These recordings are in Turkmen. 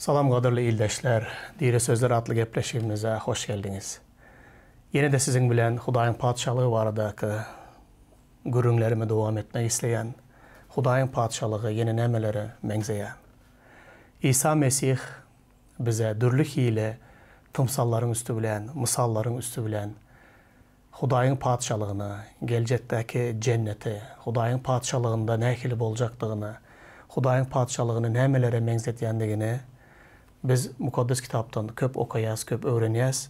Salam gadyrly ildeşler, Diri Sözler atly gepleşigimize hoş geldiňiz. Ýene-de siziň bilen Hudaýyň Patyşalygy baradaky gürrüňlerimi dowam etmek isleýän. Hudaýyň Patyşalygy ýene nämelere meňzeýär? Isa Mesih bize dürli hili tymsallaryň üsti bilen, mysallaryň üsti bilen Hudaýyň Patyşalygyny, geljekdäki Jenneti, Hudaýyň Patyşalygynda nähili boljakdygyny, Hudaýyň Patyşalygyny nämelere meňzedýändigini biz Mukaddes Kitapdan köp okaýas, köp öwrenýäs.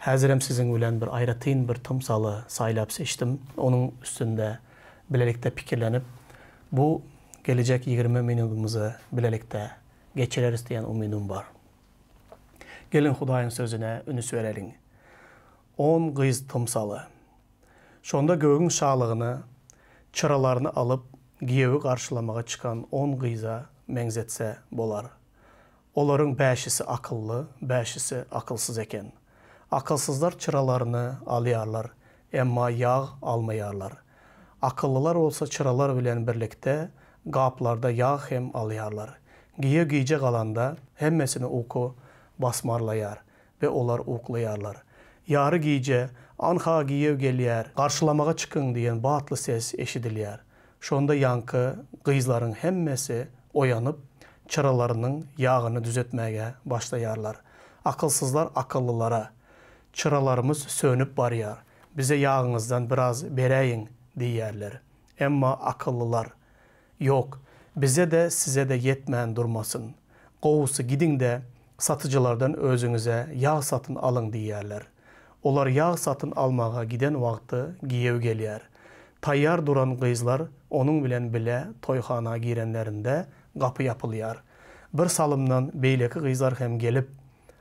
Häzirem siziň bilen bir aýratyn bir tymsaly saýlap seçdim. Onuň üstünde bilelikde pikirlenip, bu gelejek 20 minudymyzy bilelikde geçireris diýen umydym bar. Geliň Hudaýyň Sözüne ünüs bereliň. On gyz tymsaly. Şonda gögüň şalygyny, çyralaryny alyp, giýewi garşylamaga çykan on gyza meňzetse bolar. Olaryň bäşisi akylly, bäşisi akylsyz eken. Akylsyzlar çyralaryny alýarlar, emma ýag almaýarlar. Akyllylar bolsa çyralar bilen birlikde gaplarda ýag hem alýarlar. Giýew gijä galanda, hemmesini uky basmarlaýar we olar uklaýarlar. Ýary gije, Anha giýew gelýär, garşylamaga çykyň diýen batly ses eşidilýär. Şonda ýaňky gyzlaryň hemmesi oýanyp, çyralarynyň ýagyny düzetmäge başlaýarlar. Akylsyzlar akyllylara, Çyralarymyz sönüp barýar, bize ýagyňyzdan biraz beräýiň diýýärler. Emma akyllylar, Ýok, bize-de, size-de ýetmän durmasyn. Gowusy gidiň-de, satyjylardan özüňize ýag satyn alyň diýýärler. Olar ýag satyn almaga giden wagty giýew gelýär. Taýýar duran gyzlar onuň bilen bile toýhana girenlerinde gapy ýapylýar. Bir salymdan beýleki gyzlar hem gelip,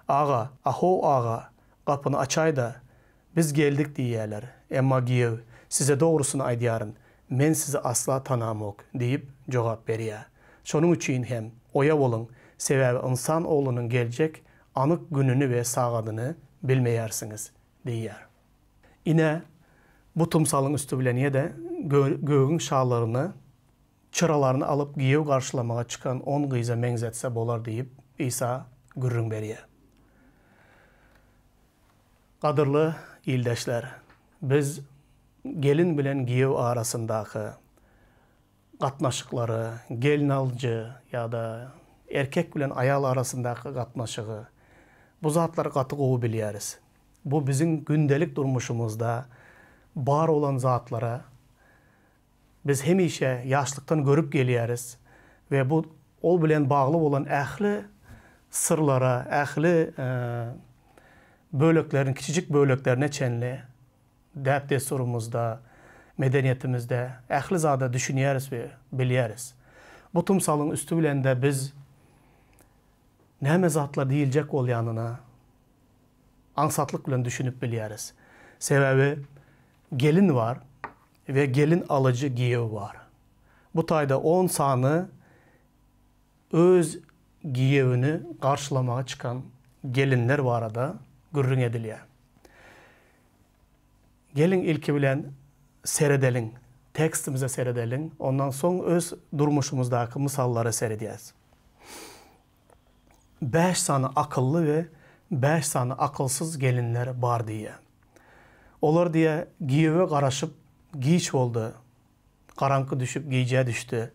Aga, ahow aga, gapyny açaý-da, biz geldik diýýärler. Emma giýew, Size dogrusyny aýdýaryn, men sizi asla tanamok diýip jogap berýär. Şonuň üçin hem oýa boluň, sebäbi Ynsan Oglunyň geljek anyk gününi we sagadyny bilmeýärsiňiz diýýär. Ine, bu tymsalyň üsti bilen ýene-de gögüň şalaryny, çyralaryny alyp giýew garşylamaga çykan on gyza meňzetse bolar diýip, Isa gürrüň berýär. Gadyrly ildeşler, biz gelin bilen giýew arasyndaky gatnaşyklary, gelnalyjy ýa-da erkek bilen aýal arasyndaky gatnaşygy, bu zatlary gaty gowy bilýäris. Bu biziň gündelik durmuşymyzda bar bolan zatlara biz hemişe ýaşlykdan görüp gelýäris we bu ol bilen bagly bolan ähli syrlara, ähli böleklerini, kiçijik böleklerine çenli däp-dessurymyzda, medeniýetimizde ähli zada düşünýäris we bilýäris. Bu tymsalyň üsti bilen-de biz näme zatlar diýiljek bolýanyna aňsatlyk bilen düşünip bilýäris. Sebäbi gelin bar we gelin alyjy giýew bar. Bu taýda on sany öz giýewini garşylamaga çykan gelinler barada gürrüň edilýär. Geliň ilki bilen seredeliň, tekstimize seredeliň, ondan soň öz durmuşymyzdaky mysallara seredýäs. Bäş sany akylly we bäş sany akylsyz gelinler bar diýýär. Olar diýýär, giýewe garaşyp giç boldy, garaňky düşüp gijä düşdi.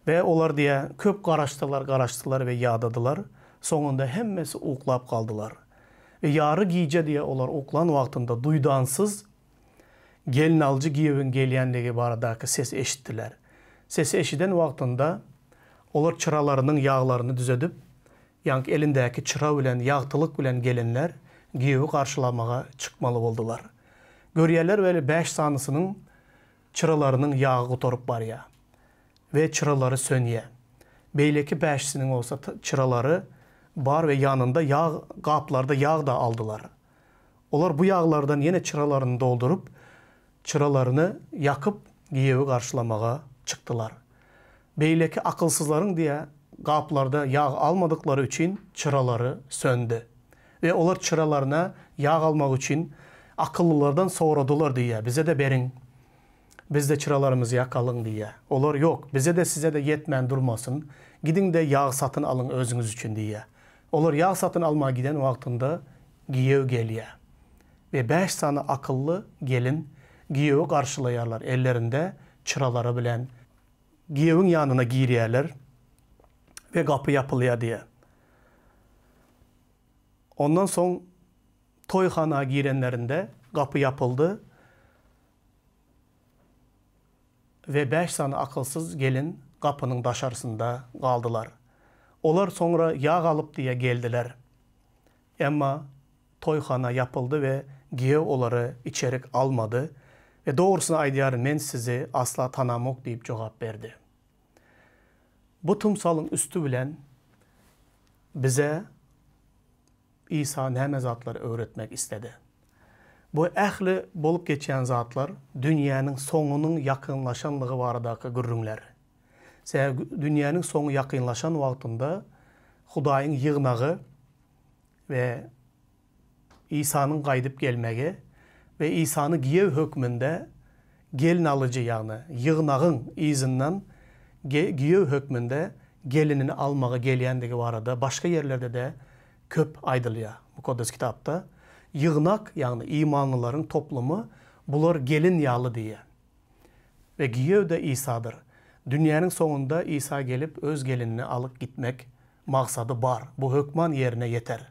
We olar diýýär, köp garaşdylar, garaşdylar we ýadadylar, soňunda hemmesi uklap galdylar. We ýary gije diýýär, olar uklan wagtynda duýdansyz gelnalyjy giýewiň gelýänligi baradaky sesi eşitdiler. Sesi eşiden wagtynda olar çyralarynyň ýaglaryny düzedip, ýaňky elindäki çyra bilen, ýagtylyk bilen gelenler giýewi garşylamaga çykmaly boldular. Görýärler weli bäş sanysynyň çyralarynyň ýagy gutaryp barýar we çyralary sönýär. Beýleki bäşisiniň bolsa çyralary bar we ýanynda ýag gaplarda ýag-da aldylar. Olar bu ýaglardan ýene çyralaryny dolduryp, çyralaryny ýakyp, giýewi garşylamaga çykdylar. Beýleki akylsyzlaryň diýä gaplarda ýag almadyklary üçin çyralary söndi. We olar çyralaryna ýag almak üçin akyllylardan soradylar diýýä, bize-de beriň, biz-de çyralarymyzy ýakalyň diýýä. Olar, ýok, bize-de size-de ýetmän durmasyn, gidiň-de ýag satyn alyň özüňiz üçin diýýä. Olar ýag satyn almaga giden wagtynda giýew gelýär we bäş sany akylly gelin giýewi garşylaýarlar, ellerinde çyralary bilen giýewiň ýanyna girýärler we gapy ýapylýar diýýär. Ondan soň toýhana girenlerinde gapy ýapyldy we bäş sany akylsyz gelin gapynyň daşarysynda galdylar. Olar soňra ýag alyp diýe geldiler. Emma toýhana ýapyldy we giýew olary içerik almady we dogrusyny aýdýaryn men sizi asla tanamok diýip jogap berdi. Bu tymsalyň üsti bilen bize Isa näme zatlary öwretmek isledi? Bu ähli bolup geçýän zatlar dünýäniň soňunyň ýakynlaşanlygy baradaky gürrüňler. Sebäbi dünýäniň soňy ýakynlaşan wagtynda Hudaýyň ýygnagy we Isanyň gaýdyp gelmegi we Isany giýew hökmünde gelnalyjy, ýagny ýygnagyň yzyndan giýew hökmünde gelinini almaga gelýändigi barada başga ýerlerde-de köp aýdylýar Mukaddes Kitapda. Ýygnak, ýagny imanlylaryň toplumy, bular gelin ýaly diýýär. We giýew-de Isadyr. Dünýäniň soňunda Isa gelip öz gelinini alyp gitmek maksady bar. Bu hökman ýerine ýeter.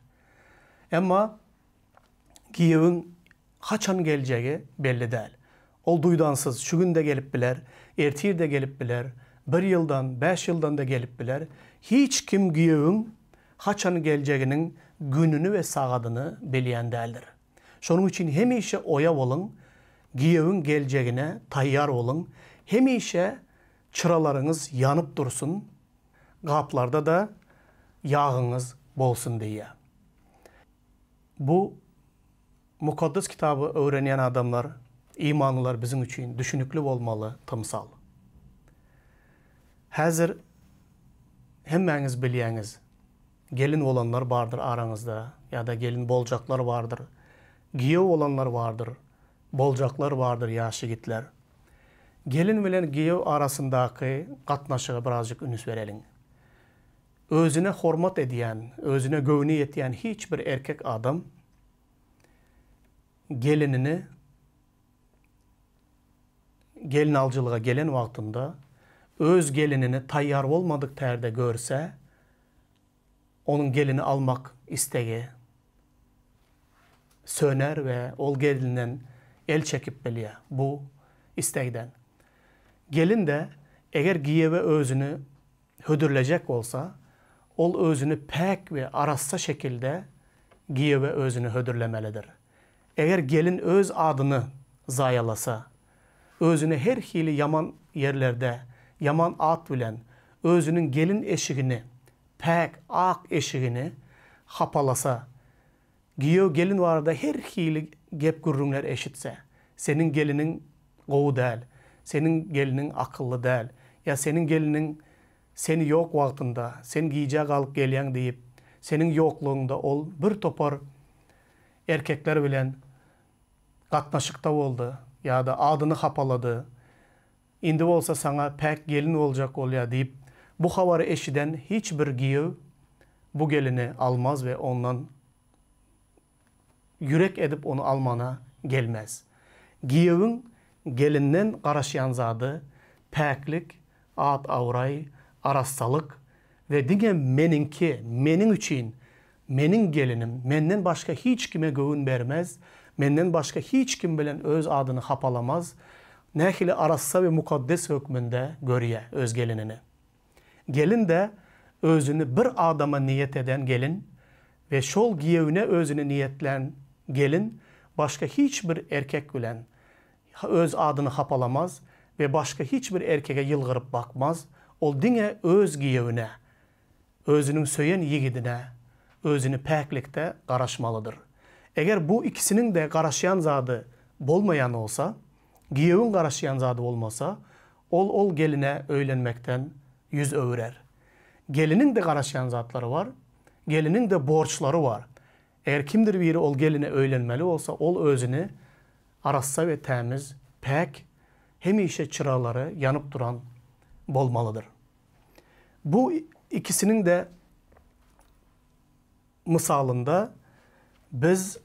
Emma giýewiň haçan geljegi belli däl. Ol duýdansyz şu gün-de gelip biler, ertir-de gelip biler, bir ýyldan, bäş ýyldan-da gelip biler. Hiç kim giýewiň haçan geljeginiň gününi we sagadyny bilýän däldir. Şonuň üçin hemişe oýa boluň, giýewiň geljegine taýýar boluň, hemişe çyralaryňyz ýanyp dursun, gaplarda-da ýagyňyz bolsun diýýär. Bu Mukaddes Kitaby öwrenýän adamlar, imanlylar biziň üçin düşünikli bolmaly tymsal. Häzir hemmäňiz bilýäňiz, gelin bolanlar bardyr araňyzda ýa-da gelin boljaklar bardyr, giýew bolanlar bardyr, boljaklar bardyr ýaş ýigitler. Gelin bilen giýew arasyndaky gatnaşyga birazjyk üns bereliň. Özüne hormat edýän, özüne göwni ýetýän hiç bir erkek adam gelinini gelinaljylyga gelen wagtynda öz gelinini taýýar bolmadyk tärde görse, onuň gelini almak istegi söner we ol gelinden el çekip bilýär bu istegden. Gelin-de eger giýewe özüni hödürlejek bolsa, ol özüni päk we arassa şekilde giýewe özüni hödürlemelidir. Eger gelin öz adyny zaýalasa, özüni her hili ýaman ýerlerde ýaman at bilen özüniň gelin eşigini, päk, ak eşigini hapalasa, giýew gelin barada her hili gep-gürrüňler eşitse, seniň geliniň gowy däl, seniň gelniň akylly däl, ýa seniň gelniň sen ýok wagtynda, sen gijä galyp gelýäň diýip, seniň ýoklugyňda ol bir topar erkekler bilen gatnaşykda boldy ýa-da adyny hapalady, indi bolsa saňa päk gelin boljak bolýar diýip, bu habary eşiden hiç bir giýew bu gelini almaz we ondan ýürek edip ony almana gelmez. Giýewiň gelinden garaşýan zady päklik, at-abraý, arassalyk we diňe meniňki, meniň üçin, meniň gelinim, menden başga hiç kime göwün bermez, menden başga hiç kim bilen öz adyny hapalamaz, nähili arassa we mukaddes hökmünde görýär öz gelinini. Gelin-de özüni bir adama niýet eden gelin we şol giýewine özüni niýetlän gelin başga hiç bir erkek bilen öz adyny hapalamaz we başga hiç bir erkege ýylgyryp bakmaz, ol diňe öz giýewine, özüniň söýen ýigidine özüni päklikde garaşmalydyr. Eger bu ikisiniň-de garaşýan zady bolmaýan bolsa, giýewiň garaşýan zady bolmasa, Ol ol geline öýlenmekden ýüz öwürer. Geliniň-de garaşýan zatlary bar, geliniň-de borçlary bar. Eger kimdir biri ol geline öýlenmeli bolsa, ol özüni arassa we tämiz, päk, hemişe çyralary ýanyp duran bolmalydyr. Bu ikisiniň-de. mysalynda biz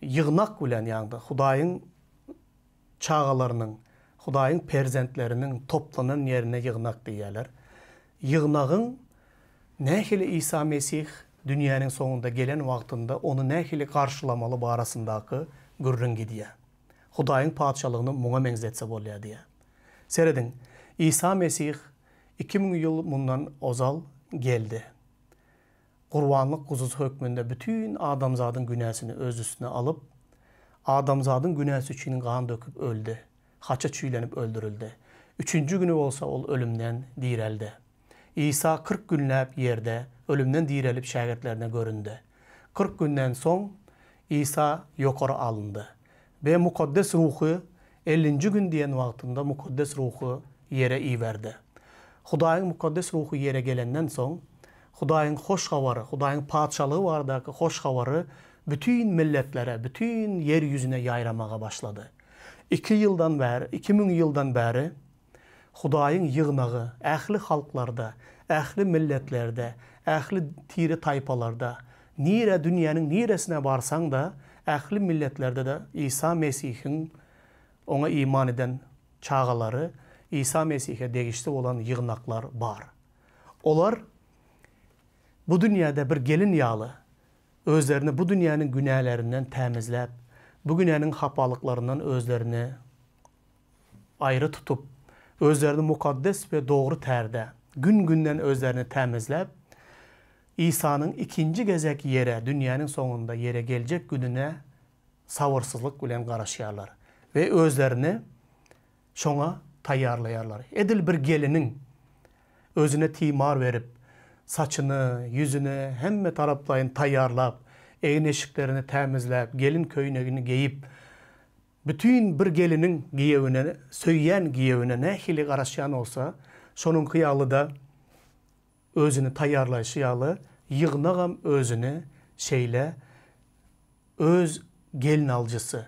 ýygnak bilen, ýagny Hudaýyň çagalarynyň, Hudaýyň perzentleriniň toplanan ýerine ýygnak diýýärler. Ýygnagyň nähili Isa Mesih dünýäniň soňunda gelen wagtynda ony nähili garşylamaly barasyndaky gürrüň gidýär. Hudaýyň Patyşalygyny muňa meňzetse bolýar diýýär. Serediň, Isa Mesih 2000 ýyl mundan ozal geldi. Gurbanlyk guzusy hökmünde bütin adamzadyň günäsini öz üstüne alyp, adamzadyň günäsi üçin gan döküp öldi, haça çüýlenip öldürildi. Üçünji güni bolsa ol ölümden direldi. Isa 40 günläp ýerde ölümden direlip şägirtlerine göründi. 40 günden soň Isa ýokary alyndy we Mukaddes Ruhy ellinji gün diýen wagtynda Mukaddes Ruhy ýere iberdi. Hudaýyň Mukaddes Ruhy ýere gelenden soň, Hudaýyň Hoş Habary, Hudaýyň Patyşalygy baradaky Hoş Habary bütin milletlere, bütin ýer ýüzüne ýaýramaga başlady. Iki ýyldan bäri, 2000 ýyldan bäri Hudaýyň ýygnagy ähli halklarda, ähli milletlerde, ähli tire-taýpalarda, nirä dünýäniň niresine barsaň-da, ähli milletlerde-de Isa Mesihiň Oňa iman eden çagalary, Isa Mesihe degişli bolan ýygnaklar bar. Olar bu dünýäde bir gelin ýaly, özlerini bu dünýäniň günälerinden tämizläp, bu günäniň hapalyklaryndan özlerini aýry tutup, özlerini mukaddes we dogry tärde, gün-günden özlerini tämizläp, Isanyň ikinji gezek ýere, dünýäniň soňunda ýere geljek gününe sabyrsyzlyk bilen garaşýarlar we özlerini şoňa taýýarlaýarlar. Edil bir geliniň özüne timar berip, saçyny, ýüzüni hemme taraplaýyn taýýarlap, egin-eşiklerini tämizläp, gelin köýnegini geýip, Bütin bir geliniň giýewine, söýýän giýewine nähili garaşýan bolsa, şonuňky ýaly-da özüni taýýarlaýşy ýaly, ýygnagam özüni şeýle öz gelnaljysy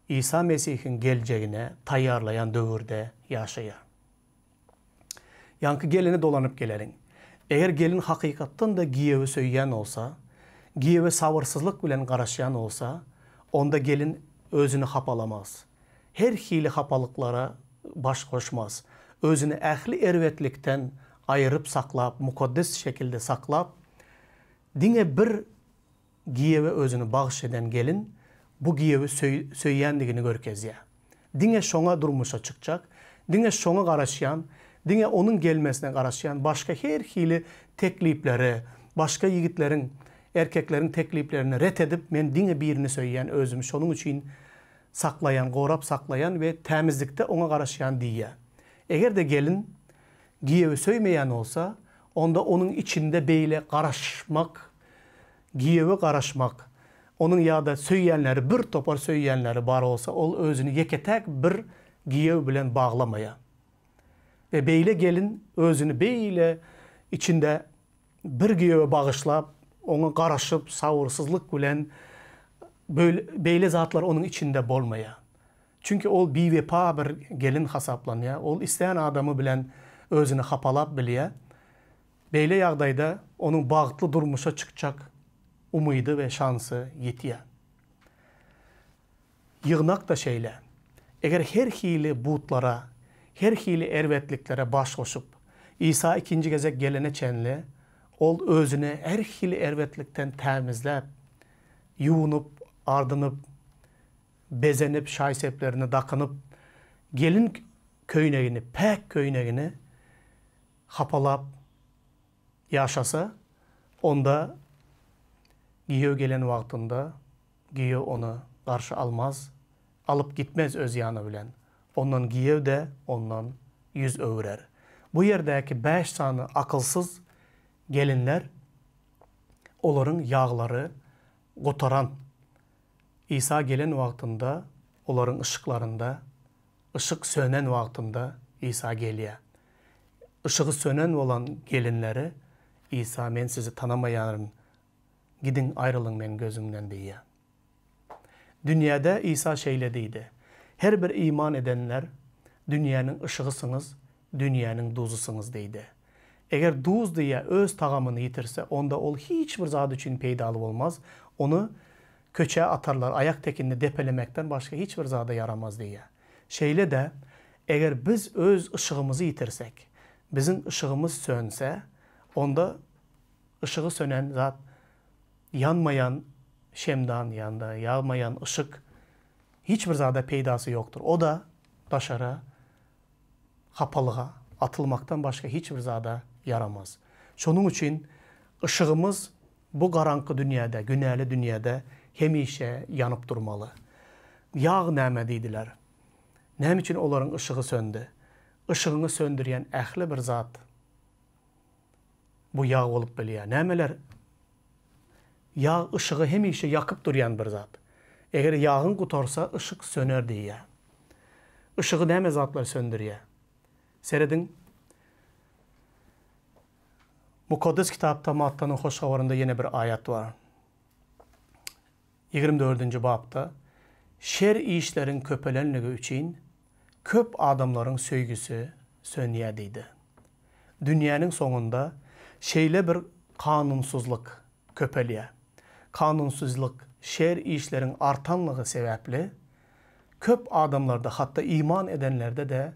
Isa Mesihiň geljegine taýýarlaýan döwürde ýaşaýar. Ýaňky geline dolanyp geleliň. Eger gelin hakykatdan-da giýewi söýýän bolsa, giýewe sabyrsyzlyk bilen garaşýan bolsa, onda gelin özüni hapalamaz. Her hili hapalyklara baş goşmaz. Özüni ähli erbetlikden aýyryp saklap, mukaddes şekilde saklap, diňe bir Giýewe özüni bagyş eden gelin bu giýewi söýýändigini görkezýär. Diňe şoňa durmuşa çykjak, diňe şoňa garaşýan, diňe onuň gelmesine garaşýan başga her hili teklipleri, başga ýigitleriň, erkekleriň tekliplerini ret edip men diňe birini söýýän özümi şonuň üçin saklaýan, gorap saklaýan we tämizlikde oňa garaşýan diýýär. Eger-de gelin giýewi söýmeýän bolsa, onda onuň içinde beýle garaşmak Giýewe garaşmak, onuň ýa-da söýýänleri bir topar söýýänleri bar bolsa, ol özüni ýeke-täk bir giýew bilen baglamaýar. We beýle gelin özüni beýle içinde bir giýewe bagyşlap, oňa garaşyp, sabyrsyzlyk bilen beýle zatlar onuň içinde bolmaýar. Çünki ol biwepa bir gelin hasaplanýar, ol islän adamy bilen özüni hapalap bilýär. Beýle ýagdaýda onuň bagtly durmuşa çykjak umydy we şansy ýitýär. Ýygnak-da şeýle. Eger her hili butlara, her hili erbetliklere baş goşup, Isa ikinji gezek gelene çenli ol özüni her hili erbetlikden tämizläp, ýuwunyp, ardynyp, bezenip, şaý-seplerini dakynyp, gelin köýnegini, päk köýnegini hapalap ýaşasa, onda giýew gelen wagtynda giýew ony garşy almaz, alyp gitmez öz ýany bilen. Ondan giýew-de ondan ýüz öwürer. Bu ýerdäki bäş sany akylsyz gelinler olaryň ýaglary gutaran. Isa gelen wagtynda olaryň yşyklarynda Yşyk sönen wagtynda Isa gelýär. Yşygy sönen bolan gelinlere Isa men sizi tanamaýaryn, gidiň aýrylyň meň gözümden diýýär. Dünýäde Isa şeýle diýdi, Her bir iman edenler dünýäniň yşygysyňyz, dünýäniň duzusyňyz diýdi. Eger duz diýýär, öz tagamyny ýitirse, onda ol hiç bir zat üçin peýdaly bolmaz, ony köçä atarlar, aýak tekinde depelemekden başga hiç bir zada ýaramaz diýýär. Şeýle-de, eger biz öz yşygymyzy ýitirsek, biziň yşygymyz sönse, onda yşygy sönen zat ýanmaýan şemdan ýa-da ýagmaýan yşyk hiç bir zada peýdasy ýokdur. O-da daşara hapalyga atylmakdan başga hiç bir zada ýaramaz. Şonuň üçin yşygymyz bu garaňky dünýäde, günäli dünýäde hemişe ýanyp durmaly. Ýag näme diýdiler? Näme üçin olaryň yşygy söndi? Yşygyňy söndürýän ähli bir zat bu ýag bolup bilýär. Nämeler? Ýag yşygy hemişe ýakyp durýan bir zat. Eger ýagyň gutarsa yşyk söner diýýär. Yşygy näme zatlar söndürýär? Serediň. Mukaddes Kitapda Mattanyň Hoş Habarynda ýene bir aýat bar. 24-nji bapda şer işleriň köpelenligi üçin köp adamlaryň söýgüsi sönýär diýdi. Dünýäniň soňunda şeýle bir kanunsyzlyk köpelýär. Kanunsyzlyk, şer işleriň artanlygy sebäpli köp adamlarda, hatda iman edenlerde-de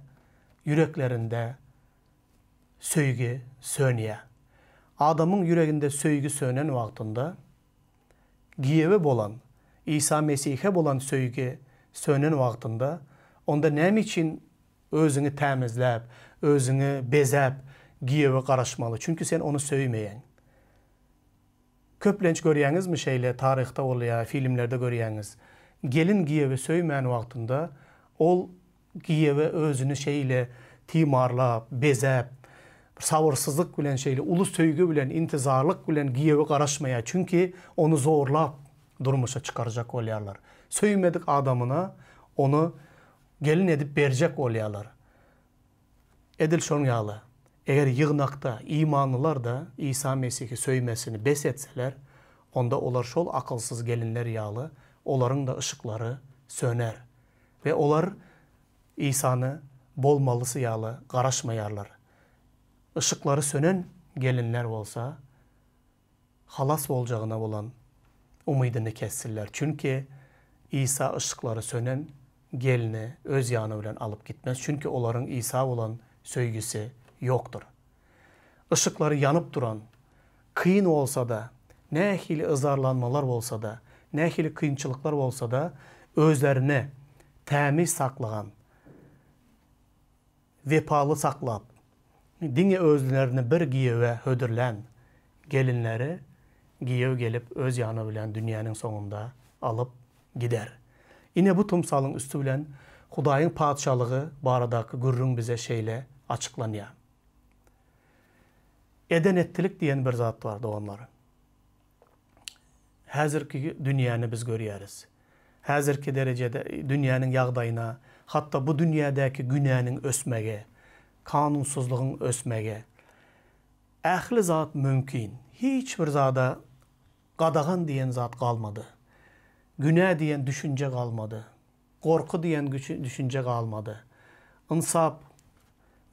ýüreklerinde söýgi sönýär. Adamyň ýüreginde söýgi sönen wagtynda, giýewe bolan, Isa Mesihe bolan söýgi sönen wagtynda, onda näme üçin özüňi tämizläp, özüňi bezäp giýewe garaşmaly? Çünki sen ony söýmeýäň. Köplenç görýäňizmi şeýle taryhda bolýar, filmlerde görýäňiz. Gelin giýewi söýmän wagtynda ol giýewe özüni şeýle timarlap, bezäp, bir sabyrsyzlyk bilen şeýle uly söýgi bilen, intizarlyk bilen giýewe garaşmaýar. Çünki ony zorlap durmuşa çykarjak bolýarlar. Söýmedik adamyna ony gelin edip berjek bolýarlar. Edil şonuň ýaly, eger ýygnakda imanlylar-da Isa Mesihi söýmesini bes etseler, onda olar şol akylsyz gelinler ýaly, olaryň-da yşyklary söner we olar Isany bolmalysy ýaly garaşmaýarlar. Yşyklary sönen gelinler bolsa, halas boljagyna bolan umydyny kessinler. Çünki Isa yşyklary sönen gelni öz ýany bilen alyp gitmez, çünki olaryň Isa bolan söýgüsi ýokdur. Yşyklary ýanyp duran, kyn bolsa-da, nähili yzarlanmalar bolsa-da, nähili kynçylyklar bolsa-da, özlerini tämiz saklagan, wepaly saklap, diňe özlerini bir giýewe hödürlän gelinleri giýew gelip öz ýany bilen dünýäniň soňunda alyp gider. Ine bu tymsalyň üsti bilen Hudaýyň Patyşalygy baradaky gürrüň bize şeýle açyklanýar. Eden-etdilik diýen bir zat bar, doganlar. Häzirki dünýäni biz görýäris. Häzirki derejede dünýäniň ýagdaýyna, hatda bu dünýädäki günäniň ösmegi, kanunsyzlygyň ösmegi, ähli zat mümkin. Hiç bir zada gadagan diýen zat galmady. Günä diýen düşünje galmady. Gorky diýen düşünje galmady. Ynsap,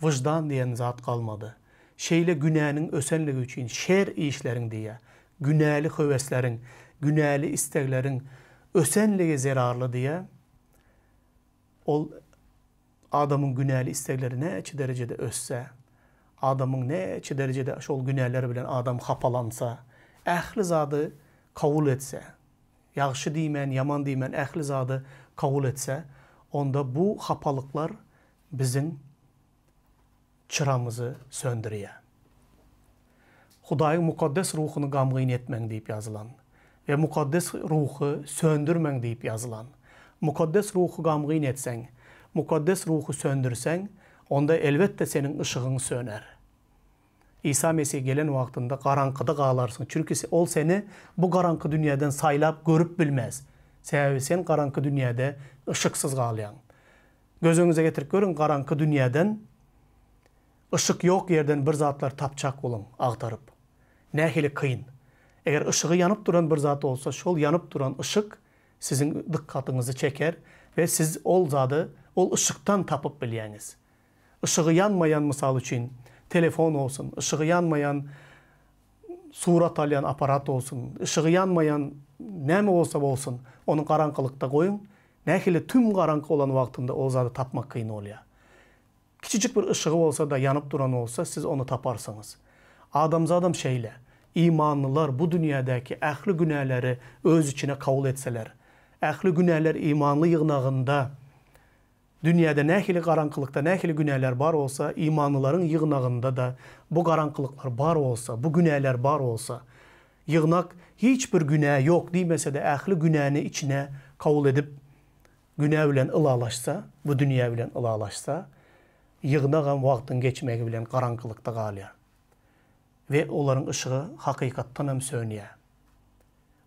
wyždan diýen zat galmady. Şeýle günäniň ösenligi üçin şer işleriň diýýär. Günäli höwesleriň, günäli islegleriň ösenligi zerarly diýýär. Ol adamyň günäli islegleri näçe derejede össe, adamyň näçe derejede şol günäler bilen adam hapalansa, ähli zady kabul etse, Ýagşy diýmän, ýaman diýmän ähli zady kabul etse, onda bu hapalyklar biziň çyramyzy söndürýär. Hudaýyň Mukaddes Ruhuny gamgyn etmäň diýip ýazylan we Mukaddes Ruhy söndürmäň diýip ýazylan. Mukaddes Ruhy gamgyn etseň, Mukaddes Ruhy söndürseň, onda elbetde seniň yşygyň söner. Isa Mesih gelen wagtynda garaňkyda galarsyň, çünki Ol seni bu garaňky dünýäden saýlap görüp bilmez. Sebäbi sen garaňky dünýäde yşyksyz galýaň. Göz öňüňize getirip görüň, garaňky dünýäden, yşyk ýok ýerden bir zatlar tapjak boluň, agtaryp. Nähili kyn. Eger yşygy ýanyp duran bir zat bolsa, şol ýanyp duran yşyk siziň dykgatyňyzy çeker we siz ol zady ol yşykdan tapyp bilýäňiz. Yşygy ýanmaýan mysal üçin, telefon bolsun, yşygy ýanmaýan surat alýan apparat bolsun, yşygy ýanmaýan näme bolsa bolsun, ony garaňkylykda goýuň, nähili tüm garaňky bolan wagtynda ol zady tapmak kyn bolýar. Kiçijik bir yşygy bolsa-da ýanyp duran bolsa, siz ony taparsyňyz. Adamzadam şeýle. Imanlylar bu dünýädäki ähli günäleri öz içine kabul etseler, ähli günäler imanly ýygnagynda Dünýäde nähili garaňkylykda nähili günäler bar bolsa, imanlylaryň ýygnagynda-da bu garaňkylyklar bar bolsa, bu günäler bar bolsa, ýygnak hiç bir günä ýok diýmese-de ähli günäni içine kabul edip, günä bilen ylalaşsa, bu dünýä bilen ylalaşsa, ýygnagam wagtyň geçmegi bilen garaňkylykda galýar we olaryň yşygy hakykatdanam sönýär.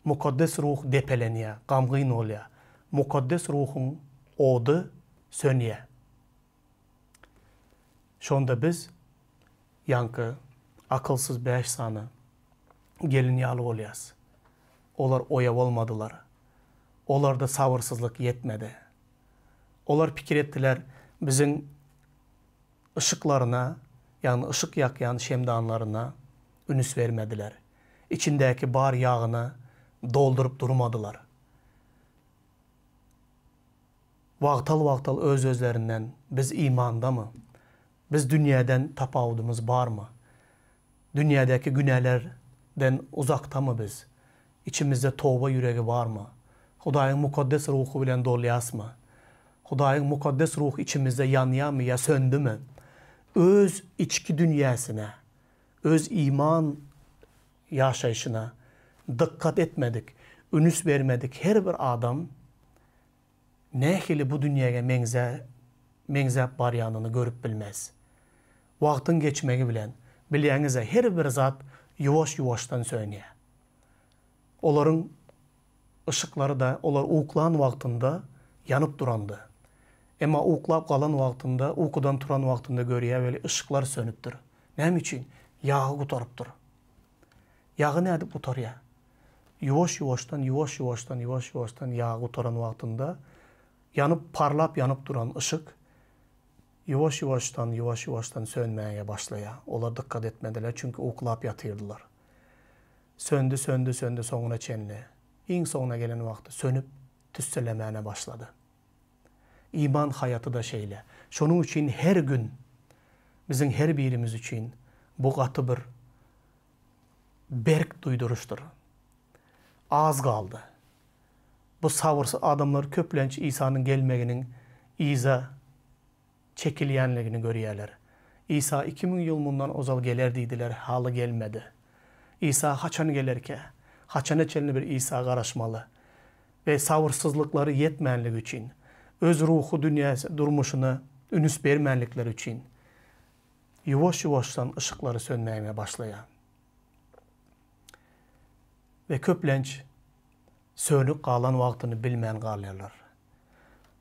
Mukaddes Ruh depelenýär, gamgyn bolýar. Mukaddes Ruhuň ody sönýär. Şonda biz ýaňky akylsyz bäş sany gelin ýaly bolýas. Olar oýa bolmadylar. Olarda sabyrsyzlyk ýetmedi. Olar pikir etdiler, biziň yşyklaryna, ýagny yşyk ýakýan şemdanlaryna ünüs bermediler. Içindäki bar ýagyny dolduryp durmadylar. Wagtal-wagtal öz-özlerinden, Biz imandamy? Biz dünýäden tapawudymyz barmy? Dünýädäki günälerden uzakdamy biz? Içimizde toba ýüregi barmy? Hudaýyň Mukaddes Ruhy bilen dolýasmy? Hudaýyň Mukaddes Ruhy içimizde ýanýarmy ýa söndümi? Öz içki dünýäsine, öz iman ýaşaýşyna dykgat etmedik, ünüs bermedik her bir adam nähili bu dünýäge meňzä meňzäp barýanyny görüp bilmez. Wagtyň geçmegi bilen, bilýäňiz-ä, her bir zat ýuwaş-ýuwaşdan sönýär. Olaryň yşyklary-da olar uklan wagtynda ýanyp durandy. Emma uklap galan wagtynda, ukudan turan wagtynda görýär weli yşyklar sönüpdir. Näme üçin? Ýagy gutarypdyr. Ýagy nädip gutarýar? Ýuwaş-ýuwaşdan, ýuwaş-ýuwaşdan, ýuwaş-ýuwaşdan ýagy gutaran wagtynda ýanyp, parlap ýanyp duran yşyk ýuwaş-ýuwaşdan, ýuwaş-ýuwaşdan sönmäge başlaýar. Olar dykgat etmediler, çünki uklap ýatyrdylar. Söndi, söndi, söndi soňuna çenli. Iň soňuna gelen wagty sönüp, tüsselemäne başlady. Iman haýaty-da şeýle. Şonuň üçin her gün biziň her birimiz üçin bu gaty bir berk duýduryşdyr. Az galdy. Bu sabyrsyz adamlar köplenç Isanyň gelmeginiň yza çekilýänligini görýärler. Isa 2000 ýyl mundan ozal geler diýdiler, haly gelmedi. Isa haçan gelerkä? Haçana çenli bir Isa garaşmaly? We sabyrsyzlyklary ýetmänligi üçin, öz ruhy dünýäsi, durmuşyna ünüs bermänlikleri üçin, ýuwaş-ýuwaşdan yşyklary sönmäge başlaýar. We köplenç sönük galan wagtyny bilmän galýarlar.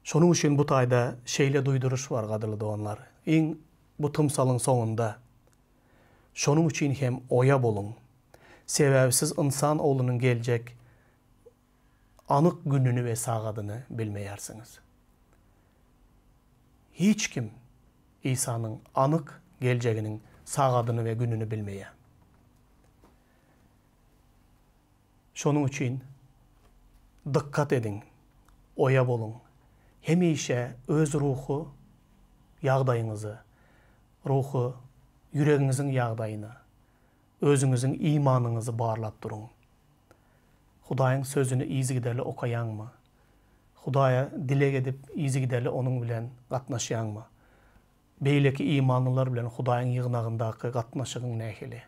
Şonuň üçin bu taýda şeýle duýduryş bar, gadyrly doganlar, iň bu tymsalyň soňunda, Şonuň üçin hem oýa boluň. Sebäbi siz Ynsan Oglunyň geljek anyk gününi we sagadyny bilmeýärsiňiz. Hiç kim Isanyň anyk geljeginiň sagadyny we gününi bilmeýär. Şonuň üçin dykgat ediň, oýa boluň. Hemişe öz ruhy ýagdaýyňyzy, ruhy ýüregiňiziň ýagdaýyny, özüňiziň imanyňyzy barlap duruň. Hudaýyň Sözüni yzygiderli okaýaňmy? Hudaýa dileg edip, yzygiderli Onuň bilen gatnaşýaňmy? Beýleki imanlylar bilen Hudaýyň ýygnagyndaky gatnaşygyň nähili?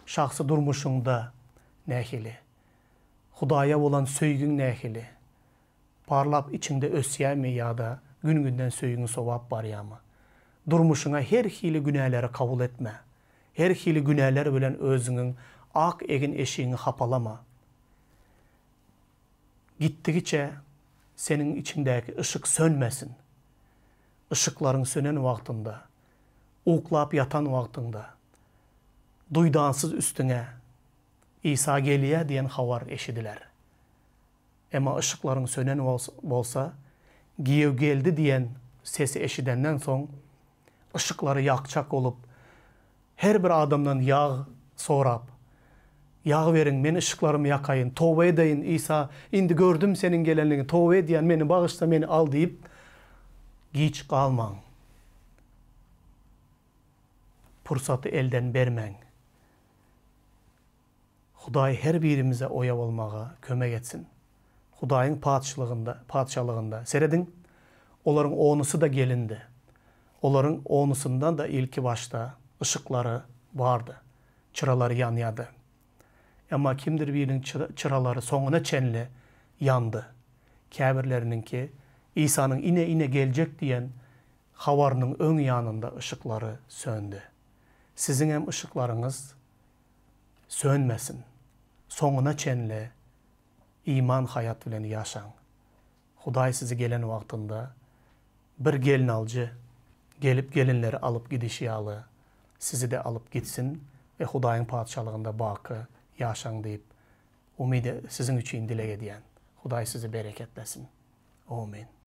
Şahsy durmuşyňda nähili? Hudaýa bolan söýgiň nähili? Parlap içiňde ösýärmi ýa-da gün-günden söýgiň sowap barýarmy? Durmuşyňa her hili günäleri kabul etme. Her hili günäler bilen özüňiň ak egin-eşigiňi hapalama. Gitdigiçe seniň içiňdäki yşyk sönmesin. Yşyklaryň sönen wagtynda, uklap ýatan wagtyňda, duýdansyz üstüňe Isa gelýär diýen habar eşidiler. Emma yşyklaryň sönen bolsa, giýew geldi diýen sesi eşidenden soň, yşyklary ýakjak bolup. Her bir adamdan ýag sorap, Ýag beriň, men yşyklarymy ýakaýyn, toba edeýin, Isa, indi gördüm Seniň gelenligiňi, toba edýän, meni bagyşla, meni al diýip, giç galmaň. Pursaty elden bermäň. Hudaý her birimize oýa bolmaga kömek etsin. Hudaýyň patyşlygynda, patyşalygynda, serediň, olaryň onusy-da gelindi. Olaryň onusynda-da ilki başda yşyklary bardy, çyralary ýanýardy. Emma kimdir biriniň çyralary soňuna çenli ýandy. Käbirleriniňki Isanyň ine-ine geljek diýen habarynyň öň ýanynda yşyklary söndi. Siziňem yşyklaryňyz sönmesin. Soňuna çenli iman haýat bilen ýaşaň. Hudaý sizi gelen wagtynda bir gelnaljy gelip gelinleri alyp gidişi ýaly sizi-de alyp gitsin we Hudaýyň Patyşalygynda baky ýaşaň diýip umyt siziň üçin dileg edýän. Hudaý sizi bereketlesin. Omyn.